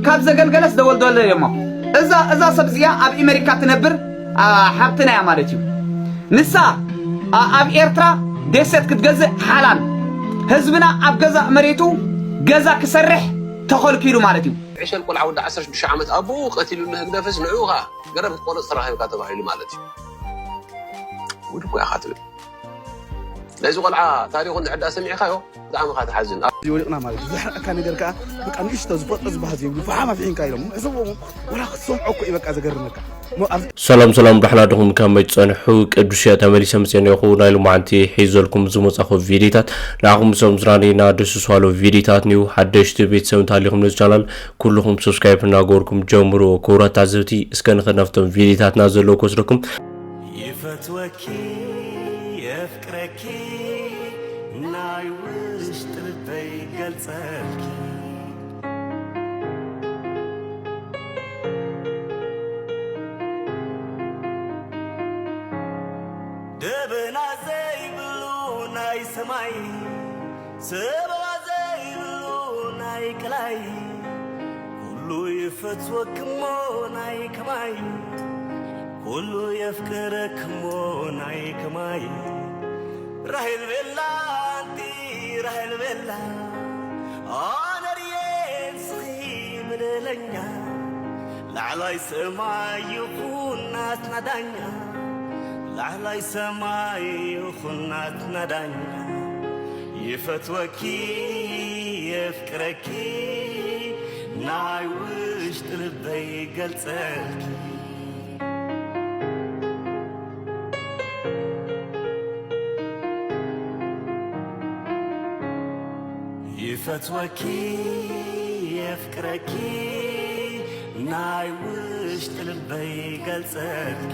ካብ ዘገልገለስ ደወልደወለ እዮሞ። እዛ እዛ ሰብ እዚኣ ኣብ ኣሜሪካ ትነብር፣ ሓብትና እያ ማለት እዩ። ንሳ ኣብ ኤርትራ ደሴት ክትገዝእ ሓላል፣ ህዝብና ኣብ ገዛእ መሬቱ ገዛ ክሰርሕ ተኸልኪሉ ማለት እዩ። ዕሸል ቆልዓ ወዲ ዓሰርተ ሽዱሽተ ዓመት ኣቦኡ ቀቲሉኒ ህግደፍስ ንዕኡ ኸኣ ገረብ ክትቆርጽ ተራኺብካ ተባሂሉ ማለት እዩ። ጉድ እኮ ኢኻ ትብል። ናይዚ ቆልዓ ታሪኹ እንድሕር ደኣ ሰሚዕካዮ ብጣዕሚ ኢኻ ትሓዝን። እዚ ወዲቕና ማለት እዩ። ዘሕርቐካ ነገር ከኣ በቃ ንእሽቶ ዝፈጦ ዝበሃል ዘይብሉ ፈሓም ኣፍሒንካ ኢሎም ምሕዝቦም ወላ ክትሰምዖ እኮ እዩ በቃ ዘገርመካ። እሞ ኣብ ሰላም ሰላም፣ ዳሕና ድኹም ከመይ ትጸንሑ? ቅዱስ እየ ተመሊሰ መጽኤ እኒኦኹ። ናይ ሎማዓንቲ ሒዘልኩም ዝመጻኹ ቪዲዮታት ንዓኹም ሰም ዝራኒና ደስ ዝባሉ ቪዲዮታት ኒው ሓደሽቲ ቤተሰብ እንተሃሊኹም ነዚ ቻናል ኩልኹም ሰብስክራይብ እናገበርኩም ጀምሩ። ክቡራት ታዘብቲ፣ እስከ ንኸድ ናብቶም ቪዲዮታትና ዘለዉ ክወስደኩም። ይፈትወኪ የፍቅረኪ ናይ ውሽጢ ልበይ ገልጸልኪ። ደበና ዘይብሉ ናይ ሰማይ ሰበባ ዘይብሉ ናይ ክላይ ኩሉ ይፈትወክሞ ናይ ከማይ ኩሉ የፍቅረክሞ ናይ ከማይ ራሄል ቤላ ኣንቲ ራሄል ቤላ ኣነርየ ንስኺ በደለኛ ላዕላይ ሰማይ ይኹን ናትና ዳኛ ላዕላይ ሰማይ ይኹን ናትና ዳኛ ይፈትወኪ የፍቅረኪ ናይ ውሽጢ ልበይ ገልጸልኪ። ይፈትወኪ የፍቅረኪ ናይ ውሽጢ ልበይ ገልጸልኪ።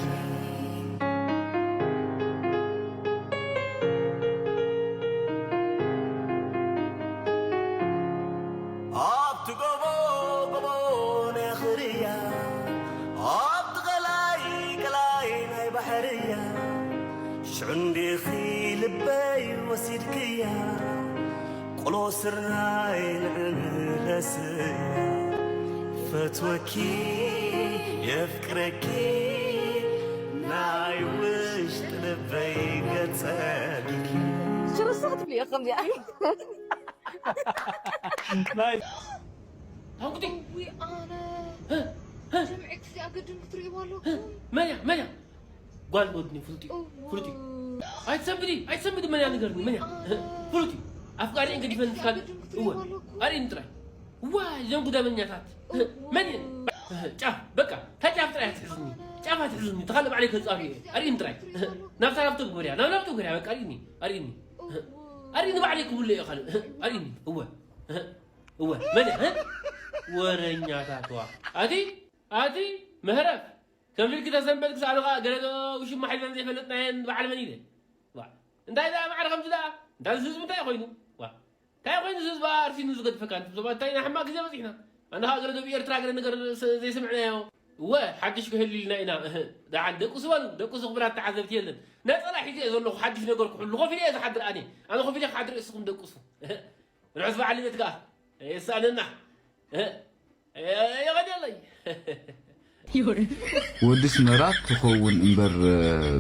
ኣብቲ ጎቦ ጎቦ ነኽርያ ኣብቲ ቀላይ ቀላይ ናይ ባሕርያ ሽዑ እንዲኺ ልበይ ወሲድክያ ቆሎ ስርናይ ንዕንለስያ ፈትወኪ የፍቅረኪ ናይ ውሽጢ ልበይ ገጸልኪ። ሽርሱ ክትብልዮ ከምዚኣ። ናይ ታንኩቲ። ውይ ኣነ ጀምዒ ክዚ ኣገድም ክትርእይዎ ኣለኩም። መን እያ? መን እያ? ጓል ወድኒ ፍሉጥ እዩ። እዋ። ፍሉጥ እዩ። ኣይትሰንብዲ፣ ኣይትሰንብዲ፣ መን እያ ንገርኒ፣ መን እያ? ፍሉጥ እዩ። ኣፍቃሪኤን ገዲፈን እስካል-፣ እወ። ኣርእይኒ ጥራይ። ዋ፣ እዞም ጉዳመኛታት። እዋ። መን እየን? ጫፍ፣ በቃ፣ እታ ጫፍ ጥራይ ኣትሕዙኒ። ጫፍ ኣትሕዙኒ፣ ተኻለ ባዕለይ ከጻሪ እየ። ኣርእይኒ ጥራይ። ናብታ ላፕቶፕ ግበርያ፣ ናብ ላፕቶፕ ግበርያ፣ በቃ፣ ኣርእይኒ፣ ኣርእይኒ። ኣርእይኒ ባዕለይ ክብሎ እየ ካልእ። ኣርእይኒ፣ እወ። እወ፣ መን እያ? ወረኛታት፣ ዋ። ኣቲ፣ ኣቲ፣ መህረፍ። ከም ልክተ ሰንበት ክሳዕ ገለ ዶ ውሽማ ሒዘን ዘይፈለጥናየን በዓል መን ኢለ? ዋ፣ እንታይ ደኣ ማዕረ ከምዚ ደኣ? እንታይ እዚ ህዝቢ እንታይ ኮይኑ? ዋ፣ እንታይ ኮይኑ እዚ ህዝቢ ኣርሲኑ ዝገድፈካ? ንሱ ሰባት እንታይ ናይ ሕማቕ ግዜ በጺሕና? ኣነ ኸኣ ገለ ዶ ብኤርትራ ገለ ነገር ስ-፣ ዘይሰምዕናዮ? እወ፣ ሓድሽ ክህሉ ኢልና ኢና። እህ፣ ደሓን ደቁሱ በሉ፣ ደቁሱ ክቡራት ተዓዘብቲ የለን። ነጸላ ሒዘ እየ ዘለኹ፣ ሓድሽ ነገር ክሕሉ። ኮፍ ኢለ እየ ዝሓድር ኣነ። ኣነ ኮፍ ኢለ ክሓድር እየ፣ እስኹም ደቁሱ። እህ፣ ርሑስ በዓል ልደት ከኣ። የሳንና። እህ፣ የቐደለይ። ወዲ ስመራ ትኸውን እምበር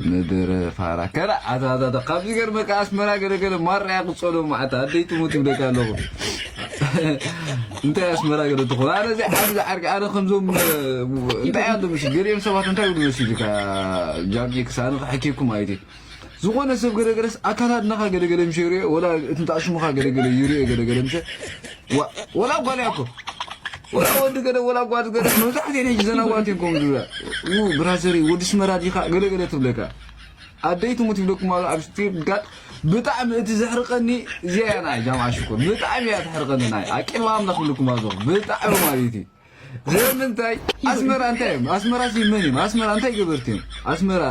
ምድረ ፋራ። ከላ ኣታ፣ ኣታ፣ ኣታ፣ ካብዚ ገርመካ ኣስመራ ገለ ገለ ማራ እያ ቅጸሎ መዓት። ኣደይ ትሙት ይብለካ ኣለኹ። እንታይ ኣስመራ ገለ ትኾን? ኣነ እዚ ዓቢ ዝዓርቂ፣ ኣነ ከምዞም፣ እንታይ ኣሎ መሲል? ገሊኦም ሰባት እንታይ ይብሉ መሲልካ? ጃምዒ ክሳኒ ክሕኪኩም ኣይቴ። ዝኾነ ሰብ ገለገለስ ኣካዳድናኻ ገለገለ ምሸ ይርኦ፣ ወላ እቲ እንዳ ሽሙኻ ገለገለ ይርኦ፣ ገለገለ ምሸ። ዋ-፣ ወላ ጓል እያ እኮ። ወላ ወዲ ገለ፣ ወላ ጓል ገለ፣ መብዛሕትኤን ሕጂ ዘናዋት እየን ከምኡ ዝብላ። ው፣ ብራዘር፣ ወዲ ስመራ ዲኻ? ገለገለ ትብለካ። ኣደይ ትሙት ይብለኩም ኣሎ ኣብ ስቲል ጋድ። ብጣዕሚ እቲ ዘሕርቐኒ እዚኣ እያ፣ ናይ ጃምዓ ሽኮር። ብጣዕሚ እያ ተሕርቐኒ፣ ናይ ኣቂባ ኣምላኽ ይብለኩም ኣለኹ። ብጣዕሚ ማለት እዩ። ንምንታይ? ኣስመራ እንታይ እዮም? ኣስመራ ሲ መን እዮም? ኣስመራ እንታይ ገበርቲ እዮም? ኣስመራ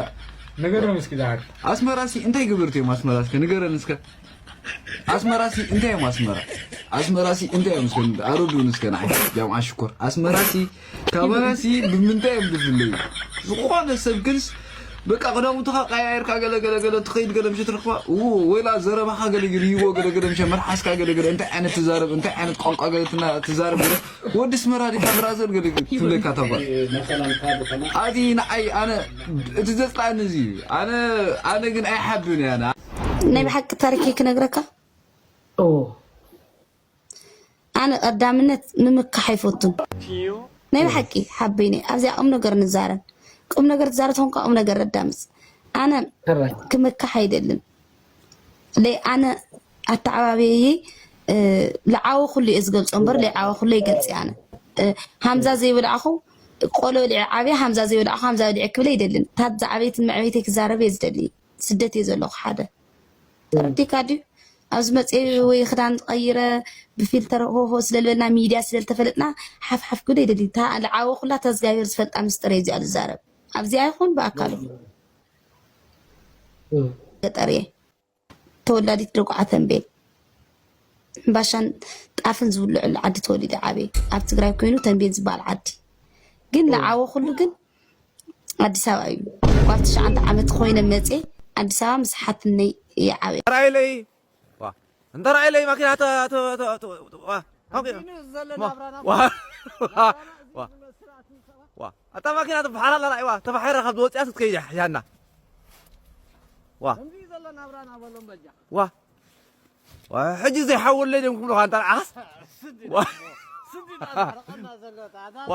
ንገሮም እስኪ ዝሓር። ኣስመራ ሲ እንታይ ገበርቲ እዮም? ኣስመራ እስከ ንገረን እስከ። ኣስመራ ሲ እንታይ እዮም? ኣስመራ፣ ኣስመራ ሲ እንታይ እዮም? እስከ ኣረዱን እስከ ንዓይ ጃምዓ ሽኮር። ኣስመራ ሲ ካባና ሲ ብምንታይ እዮም ዝፍለዩ? ዝኾነ ሰብ ግንስ በቃ ክዳውንትኻ ቀያይርካ ገለ ገለ ገለ ትኸይድ ገለ ምሽ ትረኽባ። ኡ፣ ወላ ዘረባኻ ገለ ይርይዎ ገለ ገለ ምሽ መልሓስካ ገለ ገለ እንታይ ዓይነት ትዛረብ እንታይ ዓይነት ቋንቋ ገለ ትና- ትዛረብ ገለ። ወዲ ኣስመራ ዲኻ ብራዘር ገለ ትብለካ ተባ። ኣቲ ንዓይ ኣነ እቲ ዘጽላእኒ እዚ እዩ። ኣነ ኣነ ግን ኣይሓብን እያ። ናይ ብሓቂ ታሪክ ክነግረካ። ኦ ኣነ ቀዳምነት ምምካሕ ኣይፈቱን። ናይ ብሓቂ ሓበይነ ኣብዚኣ ቁም ነገር ንዛረብ። ቁም ነገር ትዛረብ ተኾንካ ቁም ነገር ኣዳምፅ። ኣነ ሕራይ ክምካሕ ኣይደልን። ለይ ኣነ ኣተዓባበየይ ለዓወ ኩሉ እየ ዝገልፆ እምበር ለይዓወ ኩሉ ይገልፅ ኣነ ሃምዛ ዘይበላዕኹ ቆሎ ብልዒ ዓብየ ሃምዛ ዘይበላዕኹ ሃምዛ ብልዒ ክብል ኣይደልን። ታብ ዝዓበየትን መዕበይተይ ክዛረብ እየ ዝደሊ። ስደት እየ ዘለኹ ሓደ ተረዲካ ድዩ? ኣብዚ መፅየ ወይ ክዳን ቀይረ ብፊልተር ሆሆ ስለልበልና ሚድያ ስለልተፈለጥና ሓፍሓፍ ክብል ኣይደሊ። እታ ልዓወ ኩላ እታ እግዚኣብሔር ዝፈልጣ ምስጥር እየ እዚኣ ዝዛረብ ኣብዚኣ ይኹን ብኣካል ይኹን ገጠር እየ ተወላዲት ደጉዓ ተንቤን ሕምባሻን ጣፍን ዝብልዐሉ ዓዲ ተወሊደ ዓብየ ኣብ ትግራይ ኮይኑ ተንቤን ዝበሃል ዓዲ ግን ልዓወ ኩሉ ግን ኣዲስ ኣበባ እዩ። ጓል ትሽዓተ ዓመት ኮይነ መፅየ ኣዲስ ኣበባ ምስ ሓትነይ እየ ዓብየ። ተራእይለይ ዋ እንተ ረእይለይ ማኪና ተ- ተ- ተ- ተ- ዋ ማኪና- ዋ- ዋ- ዋ- ዋ- ኣታ ማኪና ትበሓላ ኣላ ራእይዋ ተባሒራ ካብ ዝወፅያ ስትከይድ እያ ሒዛና ዋ ዋ ዋ ሕጂ ዘይሓወለይ ደም ክብሉኻ እንታ ዓስ ዋ ዋ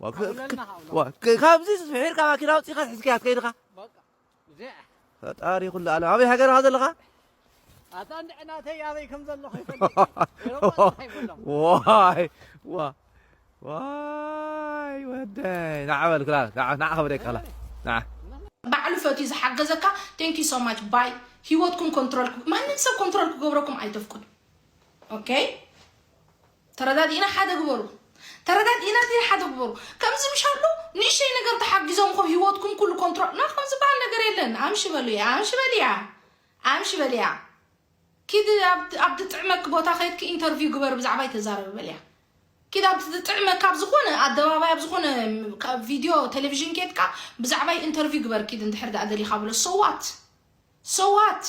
ዋ ክ- ክ- ዋ ክ- ካብዚ ስሒርካ ማኪና ኣውፂኻ ሒዝካያ ትከይድ ኢኻ ፈጣሪ ኩሉ ዓለም ኣበይ ሃገር ኢኻ ዘለኻ ኣታ እንድዒ ናተይ ኣበይ ከም ዘለኹ ይፈልጥ ኤሮጳ እንታይ ይብሎም ዋይ ዋ ዋይ ወደይ ንዓ በል ክላ ንዓ ንዓ ከበደካ ክላ ንዓ ባዕሉ ፈትዩ ዝሓገዘካ thank you so much ባይ ሂወትኩም ኮንትሮል ማንም ሰብ ኮንትሮል ክገብረኩም ኣይተፍቅዱ okay ተረዳዲእና ሓደ ግበሩ ተረዳዲእና ቲ ሓደ ግበሩ ከምዚ ምሽ ኣሎ ንእሽተይ ነገር ተሓጊዞም ኮም ሂወትኩም ኩሉ ኮንትሮል ና ከም ዝበሃል ነገር የለን ኣምሽ በሉ እያ ኣምሽ በል እያ ኣምሽ በል እያ ኪድ ኣብ ትጥዕመኪ ቦታ ከይድኪ ኢንተርቪው ግበሪ ብዛዕባይ ተዛረቢ በልያ ኪድ ኣብ ትጥዕመኪ ኣብ ዝኾነ ኣደባባይ ኣብ ዝኾነ ቪድዮ ቴሌቪዥን ከይድካ ብዛዕባይ ኢንተርቪው ግበሪ ኪድ እንድሕር ደኣ ደሊኻ ብሎ so what so what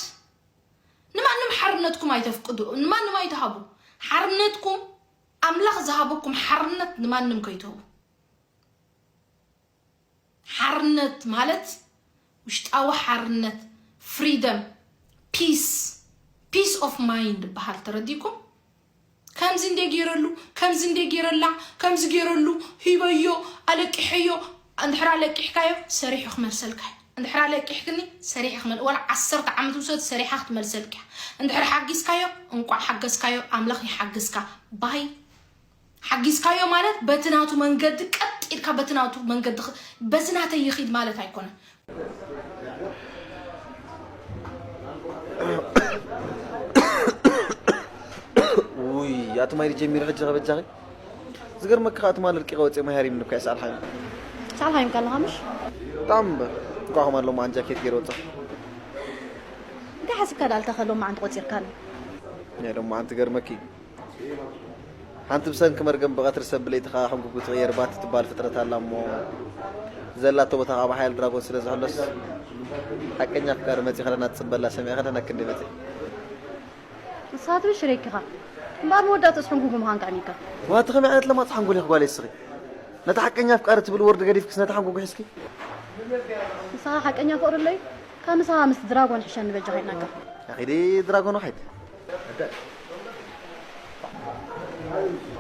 ንማንም ሓርነትኩም ኣይተፍቅዱ ንማንም ኣይትሃቡ ሓርነትኩም ኣምላኽ ዝሃበኩም ሓርነት ንማንም ከይትህቡ ሓርነት ማለት ውሽጣዊ ሓርነት freedom peace peace of mind ይበሃል ተረዲኩም ከምዚ እንደ ገይረሉ ከምዚ እንደ ገይረላ ከምዚ ገይረሉ ሂበዮ ኣለቂሐዮ እንድሕር ኣለቂሕካዮ ሰሪሑ ክመልሰልካ እዩ እንድሕር ኣለቂሕክኒ ሰሪሐ ክመል ወላ ዓሰርተ ዓመት ውሰድ ሰሪሓ ክትመልሰልካ እያ እንድሕር ሓጊዝካዮ እንቋዕ ሓገዝካዮ ኣምላኽ ይሓግዝካ ባይ ሓጊዝካዮ ማለት በቲ ናቱ መንገዲ ቀጥ ኢልካ በቲ ናቱ መንገዲ በዚ ናተይ ይኺድ ማለት ኣይኮነን። ውይ ኣቲ ማይ ጀሚሩ ሕጂ ከበጃኺ ዝገርመካ ከዓ ትማል ርቂቀ ወፅየ ማይ ሃሪምኒ እኳ ይስኣልሓኒ ሳልሃይም ከለኻ ምሽ ብጣዕሚ እምበር እንኳ ከም ኣለሞ ኣን ጃኬት ገይረ ወፅኹ እንታይ ሓስብካ ዳልታ ከሎ መዓንቲ ቆፂርካኒ ናይ ሎማዓንቲ ገርመኪ ሓንቲ ብሰንኪ መርገም ብቐትሪ ሰብ ብለይቲ ከዓ ሕንጉጉ ትቕየር ባቲ ትበሃል ፍጥረት ኣላ እሞ ዘላቶ ቦታ ከዓ ብሓያል ድራጎን ስለ ዝሕሎስ ሓቀኛ ኣፍቃሪ መፂ ከለና ትፅበላ ሰሚዐ ከለና ክንደይ በፂ ንስኻ ትብል ሽሬክ ኢኻ እምበኣር መወዳእትኡስ ሕንጉጉ ምዃን ከዕኒካ ዋቲ ከመይ ዓይነት ለማፅ ሓንጎል ኢኺ ጓለይ እስኺ ነቲ ሓቀኛ ኣፍቃሪ ትብል ወርዲ ገዲፍክስ ነቲ ሓንጎጉ ሒዝኪ ንስኻ ሓቀኛ ፍቕሪ ኣሎ እዩ ካብ ምሳኻ ምስ ድራጎን ሕሸኒ በጃኻ ኢልናካ ኣኺዲ ድራጎን ውሓይድ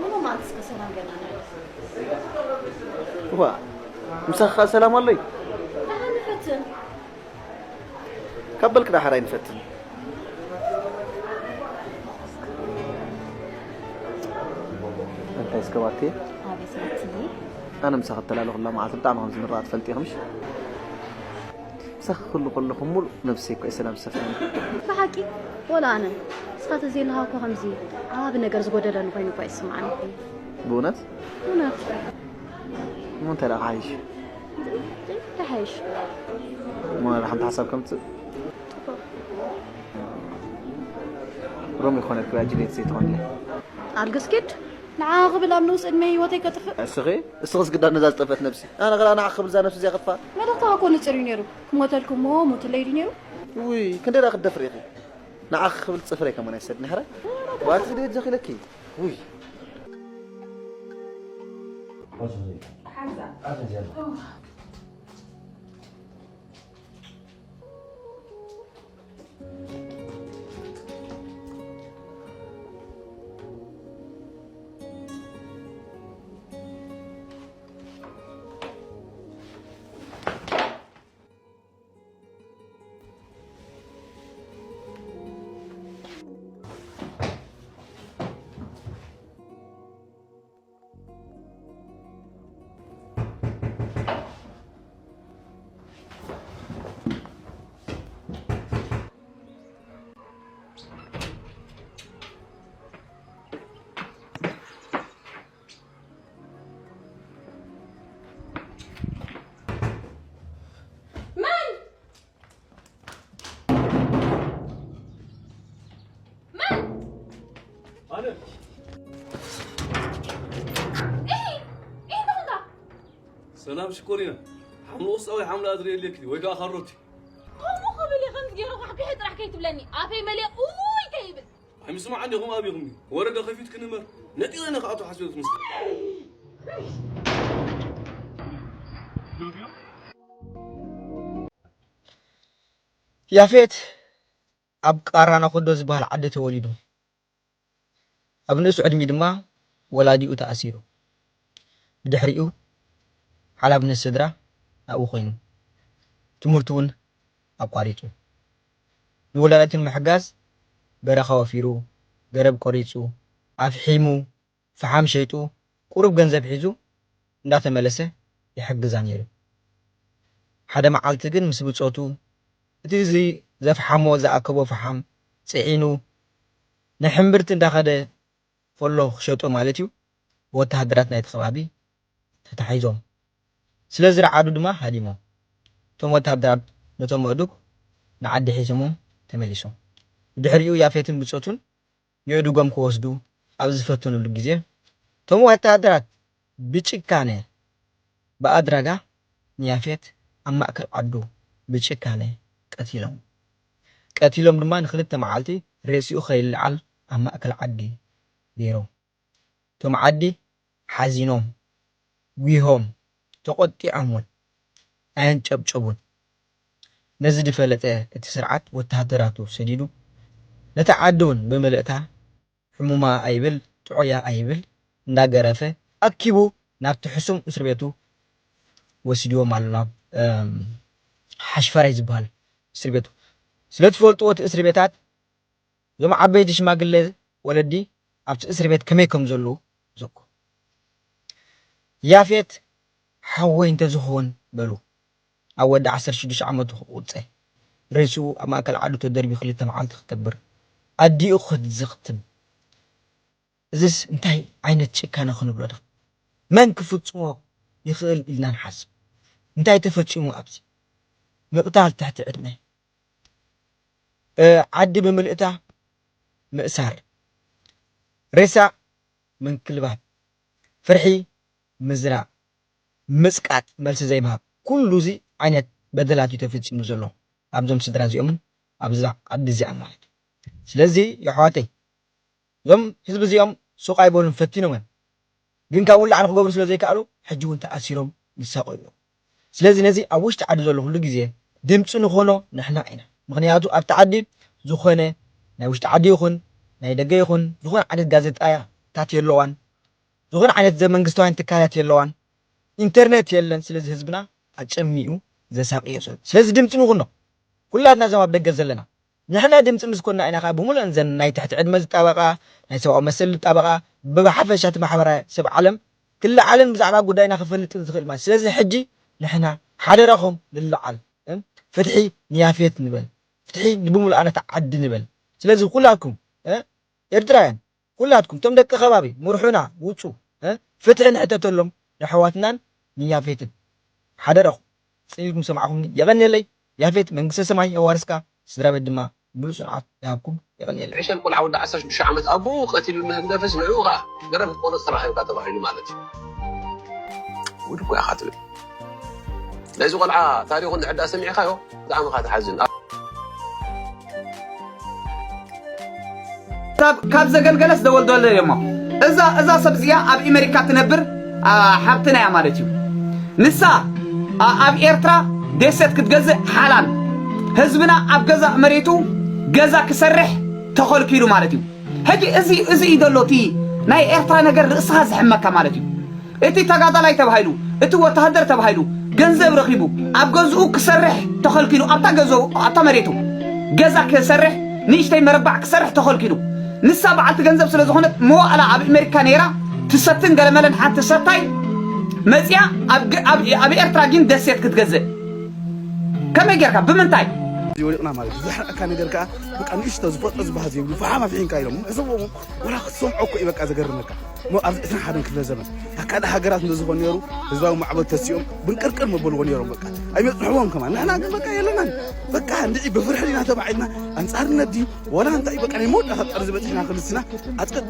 ምንም ማለት እስከ ሰላም ገና ዋ ምሳኻ ሰላም ኣሎ እዩ ንፈትን ካብ በልክ ዳሕር ኣይንፈትን እንታይ እስከ ባቲ ኣነ ምሳኺ እተላለኹላ መዓልቲ ብጣዕሚ ከም ዝንረኣ ትፈልጢ ኢኺ ምሽ ምሳኺ ክህሉ ከለኹ ሙሉእ ነብሰይ እኮ እዩ ሰላም ዝሰፍነኒ ብሓቂ ወላ ኣነ ንስኻ ተዘይለኻ እኮ ከምዚ ዓቢ ነገር ዝጎደለኒ ኮይኑ እኮ ይስምዓኒ ብእውነት እውነት እሞ እንታይ ደኣ ክሓይሽ እንታይ ሓይሽ እሞ ናብ ሓንቲ ሓሳብ ከምፅእ ሮሚ ኮነት ክብያ ጅሌት ዘይትኾንለ ኣልግስኪድ ንዓ ክብል ኣብ ንኡስ ዕድመ ህይወተይ ከጥፍእ? እስኺ፣ እስኽስ ግዳ ነዛ ዝጠፍአት ነብሲ። ኣነ ገላ ንዓ ክብል እዛ ነብሲ እዚኣ ከጥፍኣ? መልእኽትኻ እኮ ንጹር እዩ ነይሩ። ክሞተልኩሞ ሞትለይ ድዩ ነይሩ? ውይ፣ ክንደይ ደኣ ክትደፍሪ ኢኺ? ንዓ ክብል ጽፍረይ ከማን ኣይሰድን ሕራይ። ዋት ግደ ጀኺለኪ። ውይ። ሓዛ። መን? መን? ኣነ። ኢሂ! ኢሂ፣ እንታይ ኾንካ? ሰላም ሽኮሪና፣ ሓምለ ቆስጣ ወይ ሓምለ ኣድሪ የድልየኪ ወይ ከዓ ካሮት? ከምኡ ክብል እየ፣ ከምዚ ገይረ ኳሕኲሐ ጥራሕ ከይትብለኒ፣ ኣፈይ መሊአ ኡይ ከይብል። ኣይምስማዕን ዲኹም ኣቢኹም? ወረደ ከፊትክን እምበር፣ ነጢቐ እነ ክኣቱ ሓሲበ ትመስል። ያፌት ኣብ ቃራና ኮዶ ዝበሃል ዓዲ ተወሊዱ። ኣብ ንእሱ ዕድሚኡ ድማ ወላዲኡ ተኣሲሩ። ብድሕሪኡ ሓላፍነት ስድራ ናብኡ ኮይኑ። ትምህርቱ እውን ኣቋሪጹ። ንወላዲቱ ንምሕጋዝ በረኻ ወፊሩ፣ ገረብ ቆሪጹ፣ ኣፍሒሙ፣ ፈሓም ሸይጡ፣ ቁሩብ ገንዘብ ሒዙ እንዳተመለሰ ይሕግዛ ነይሩ። ሓደ መዓልቲ ግን ምስ ብጾቱ፣ እቲ እዚ ዘፍሓሞ፣ ዝኣከቦ ፈሓም ጽዒኑ፣ ንሕምብርቲ እንዳኸደ፣ ኮሎ ክሸጦ ማለት እዩ፣ ብወተሃደራት ናይቲ ከባቢ ተታሒዞም። ስለ ዝረዓዱ ድማ ሃዲሞም። እቶም ወተሃደራት ነቶም ኣእዱግ ንዓዲ ሒዞሞም ተመሊሶም። ብድሕሪኡ ያፌትን ብጾቱን የእዱጎም ክወስዱ ኣብ ዝፈተኑሉ ግዜ፣ እቶም ወተሃደራት ብጭካነ፣ ብኣድራጋ ንያፌት ኣብ ማእከል ዓዱ ብጭካነ ቀቲሎም። ቀቲሎም ድማ ንክልተ መዓልቲ ሬስኡ ከይለዓል ኣብ ማእከል ዓዲ ገይሮም። እቶም ዓዲ ሓዚኖም፣ ጒሆም፣ ተቖጢዖም እውን ኣየንጨብጨቡን። ነዚ ዝፈለጠ እቲ ስርዓት ወተሃደራቱ ሰዲዱ ነታ ዓዲ እውን ብምልእታ ሕሙማ ኣይብል፣ ጥዑያ ኣይብል እንዳገረፈ ኣኪቡ ናብቲ ሕሱም እስር ቤቱ ወሲድዎም ኣሎ፣ ናብ፣ እም፣ ሓሽፈራይ ዝበሃል እስር ቤቱ። ስለ ትፈልጥዎ እቲ እስር ቤታት እዞም ዓበይቲ ሽማግለ ወለዲ ኣብቲ እስር ቤት ከመይ ከም ዘለዉ ዘኩ። ያፌት ሓወይ እንተዝኸውን በሉ። ኣብ ወዲ ዓሰርተ ሽዱሽተ ዓመቱ ክቑጸ፣ ሬስኡ ኣብ ማእከል ዓዱ ተደርብዩ ክልተ መዓልቲ ክከብር፣ ኣዲኡ ክትዝኽትም። እዝስ እንታይ ዓይነት ጭካነ ክንብሎ ዶ? መን ክፍጽሞ ይኽእል ኢልና ንሓስብ። እንታይ ተፈጺሙ ኣብዚ? ምቕታል ትሕቲ ዕድመ። እ፣ ዓዲ ብምልእታ ምእሳር፣ ሬሳ ምንክልባት፣ ፍርሒ ምዝራእ፣ ምጽቃጥ፣ መልሲ ዘይምሃብ፣ ኩሉ እዚ ዓይነት በደላት እዩ ተፈጺሙ ዘሎ ኣብዞም ስድራ እዚኦምን ኣብዛ ዓዲ እዚኣ ማለት እዩ። ስለዚ የሕዋተይ፣ እዞም ህዝቢ እዚኦም ሱቕ ኣይበሉን፣ ፈቲኖም እዮም። ግን ካብኡ ንላዕሊ ክገብሩ ስለ ዘይከኣሉ፣ ሕጂ እውን ተኣሲሮም ይሳቐዩ ኣለዉ። ስለዚ ነዚ ኣብ ውሽጢ ዓዲ ዘሎ ኩሉ ግዜ ድምፂ ንኾኖ ንሕና ኢና። ምኽንያቱ ኣብቲ ዓዲ ዝኾነ ናይ ውሽጢ ዓዲ ይኹን ናይ ደገ ይኹን ዝኾነ ዓይነት ጋዜጣታት የለዋን፣ ዝኾነ ዓይነት ዘመንግስታውያን ትካላት የለዋን፣ ኢንተርኔት የለን። ስለዚ ህዝብና ኣጨሚኡ ዘሳቕዮ ዘሎ። ስለዚ ድምፂ ንኹኖ ኩላትና እዞም ኣብ ደገ ዘለና ንሕና ድምፂ ምስ ኮና ኢና ከዓ ብምሉእን ዘን ናይ ትሕቲ ዕድመ ዝጣበቓ፣ ናይ ሰብኣዊ መሰል ዝጣበቓ፣ ብሓፈሻ እቲ ማሕበራዊ ሰብ ዓለም ክለዓልን ብዛዕባ ጉዳይና ክፈልጥን ዝኽእል ማለት። ስለዚ ሕጂ ንሕና ሓደራኹም ንለዓል፣ እ? ፍትሒ ንያፌት ንበል፣ ፍትሒ ንብምሉኣነት ዓዲ ንበል። ስለዚ ኩላትኩም፣ እ? ኤርትራውያን ኩላትኩም፣ እቶም ደቂ ከባቢ ምርሑና፣ ውጹ፣ እ? ፍትሒ ንሕተተሎም ንኣሕዋትናን ንያፌትን። ሓደራኹም፣ ጽን ኢልኩም ሰማዕኹምኒ፣ የቐንየለይ። ያፌት መንግስተ ሰማይ የዋርስካ፣ ስድራ ቤት ድማ ብዙሕ ዓወት ይሃብኩም። የቐንየልና። ዕሸል ቆልዓ ወዲ ዓሰርተ ሽዱሽተ ዓመት ኣቦኡ ቀቲሉ እናሃንደፈስ ንዕኡ ኸዓ ገረብ ቆነጽ ተረኺብካ ተባሂሉ ማለት እዩ። ጉድ እኮ ኢኻ ትብል። ናይዚ ቆልዓ ታሪኹ እንድሕር ደኣ ሰሚዕካዮ ብጣዕሚ ኢኻ ትሓዝን። ካብ ካብ ዘገልገለስ ደወልደወለ እሞ እዛ እዛ ሰብ እዚኣ ኣብ ኣሜሪካ ትነብር፣ አ፣ ሓብትና እያ ማለት እዩ። ንሳ፣ አ፣ ኣብ ኤርትራ ደሴት ክትገዝእ ሓላል፣ ህዝብና ኣብ ገዛእ መሬቱ ገዛ ክሰርሕ ተኸልኪሉ ማለት እዩ። ሕጂ እዚ እዚ እዩ ዘሎ እቲ ናይ ኤርትራ ነገር፣ ርእስኻ ዝሕመካ ማለት እዩ። እቲ ተጋዳላይ ተባሂሉ፣ እቲ ወተሃደር ተባሂሉ ገንዘብ ረኺቡ ኣብ ገዝኡ ክሰርሕ ተኸልኪሉ፣ ኣብታ ገዝኡ ኣብታ መሬቱ ገዛ ክሰርሕ፣ ንእሽተይ መረባዕ ክሰርሕ ተኸልኪሉ። ንሳ በዓልቲ ገንዘብ ስለ ዝኾነት መዋእላ ኣብ ኣሜሪካ ነይራ፣ ትሰትን ገለመለን ሓንቲ ሰታይ መፅያ ኣብ ገ- ኣብ- ኣብ ኤርትራ ግን ደሴት ክትገዝእ። ከመይ ጌርካ? ብምንታይ? እዚ ወዲቕና ማለት እዩ። ዝሕረቐካ ነገር ከዓ በቃ ንእሽቶ ዝፈጦ ዝበሃል ዘይብሉ ፈሓም ኣፍሒንካ ኢሎም ንዕዘቦም። ወላ ክትሰምዖ እኮ እዩ በቃ ዘገርመካ። እሞ ኣብዚ ዕስራን ሓደን ክፍለ ዘመን ኣካል ሃገራት እንተዝኾን ነይሩ ህዝባዊ ማዕበል ተሲኦም ብንቅርቅር መበልዎ ነይሮም። በቃ ኣይመፅሕዎም ከማን። ንሕና ግን በቃ የለናን። በቃ እንድዒ ብፍርሒ ዲና ተባዒልና ኣንፃርነት ድዩ ወላ እንታይ በቃ ናይ መወዳእታ ጠርዚ በፂሕና ክልስና ኣፅቅጥ